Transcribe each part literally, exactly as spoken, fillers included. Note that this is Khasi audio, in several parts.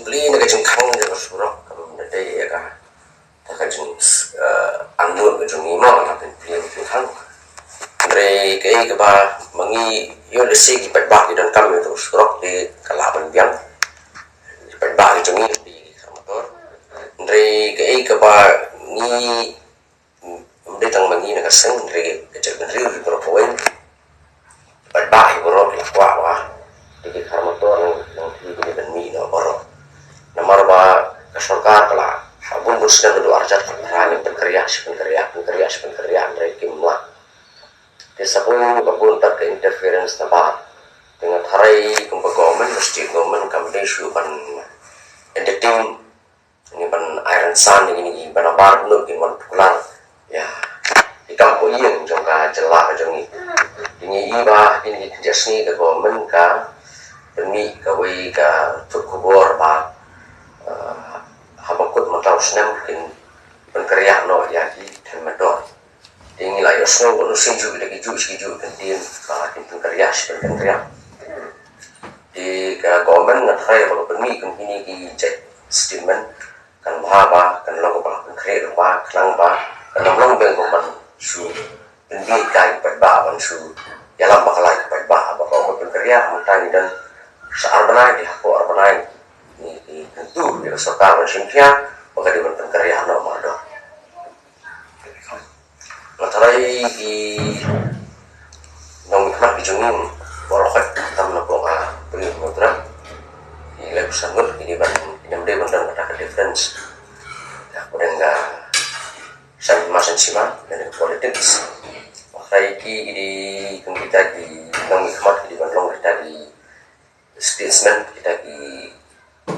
Plie na ka jingkhang jong ka surok kam da dei ïa ka, ta ka jing, eh, angnud ka jong ngi mo, la pynplie ka jingkhang. Hynrei kaei kaba ma ngi ïoh lehse ki paidbah ki donkam ïa ka surok te ka lah ban biang. Ki paidbah ki jong ngi ki khar motor. Hynrei kaei kaba ngi Ym dei tang ma ngi na ka seng, hynrei ka jaitbynriew hi baroh kawei. Paidbah hi baroh ki la kwah ba dei ki khar motor nang, nang thie ki dei ban mih noh baroh. Namar ba ka sorkar ka la ha bun bun snem naduh arjat ka la pynkynriah shi pynkynriah, pynkynriah shi pynkynriah, hynrei kim lah. Te sa kum ka bun tat ka interference na bar. Te nga tharai kum ka government, ka state government kam dei shuh ban entertain Ngi ban ai rynsan ïa kine ki ba nabar nud kin wan puklar ïa ki kam poh ïing jong ka jylla ka jong ngi. Te ngi i ba kine ki kynja sngi ka government ka pynmih kawei ka tip khubor ba, eh, haba kut mynta u snem kin pynkynriah noh ïa ki thaiñ motor. Te ngi la ïohsngew ba u sien juh da ki juh ki juh kyntien ba kin pynkynriah shi pynkynriah. Te ka government nga tharai ba ka pynmih kum kine ki jait statement kan bha ba kan long ba kan khreh ba khnang ba kan long long beng ban shu pynbeit ïa ki paidbah, ban shu ïalam bakla ïa ki paidbah. Ba ka ong ba pynkynriah mynta ngi don sa ar bnai, te hapoh ar bnai ngi, ngi kyntu ïa ka sorkar ban shim khia ba ka dei ban pynkynriah noh mardor. Nga tharai ki nongmihkhmat ki jong ngi baroh khamtam na pdeng ka Bri Mawtara, ki lai pyrshang ngut ki dei ban, ki dei ban don kata ka difference. Ka pdeng ka san ma san sima, ka politics. Nga tharai ki, ki dei kum kita ki nongmihkhmat ki dei ban long kita ki statesman, kita ki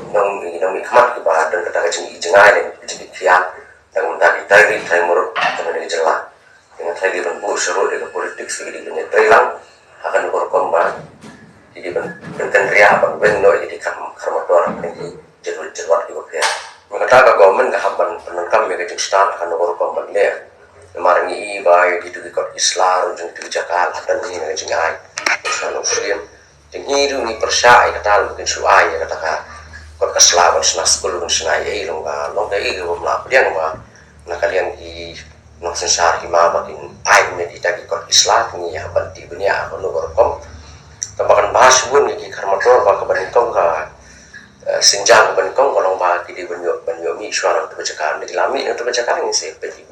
nong, ki nongmihkhmat kiba don kata ka jingi jingai ne ka jingi khian. Dang mynta ki trai ri trai muruk ka jylla. Nga tharai ki ban buh shuh ruh ïa ka politics, ki dei ban ïatrei lang ha kano ka rukom ba ki dei ban, ban kynriah ban weng noh ïa ki kham, kham motor ha ki jyrwat jyrwat kiba pher. Mynta ka government ka hap ban pyndonkam ïa ka jingstad ha kano ka rukom ban leh. Namar ngi i ba ïa kitu ki kot ki sla ruh jong kitu ki jaka la don hi na ka jingai. Sla nong siem. Te ngi ruh ngi pyrshah ïa kata, lada kin shu ai ïa kata ka kot ka sla ban shna skul, ban shna ei ei, long ba, long kaei kaba ym lah pdiang ba na ka liang ki nongsynshar hima ba kin ai ne kita ki kot ki sla, ngi hap ban tih bniah ha kano ka rukom. Tang ba kan bha shibun ïa ki khar motor ba kaba nyngkong ka, eh, sienjam kaba nyngkong ka long ba ki dei ban ïoh, ban ïoh mih shuwa na kata ka jaka, lada ki la mih na kata ka jaka ngi sa peit ki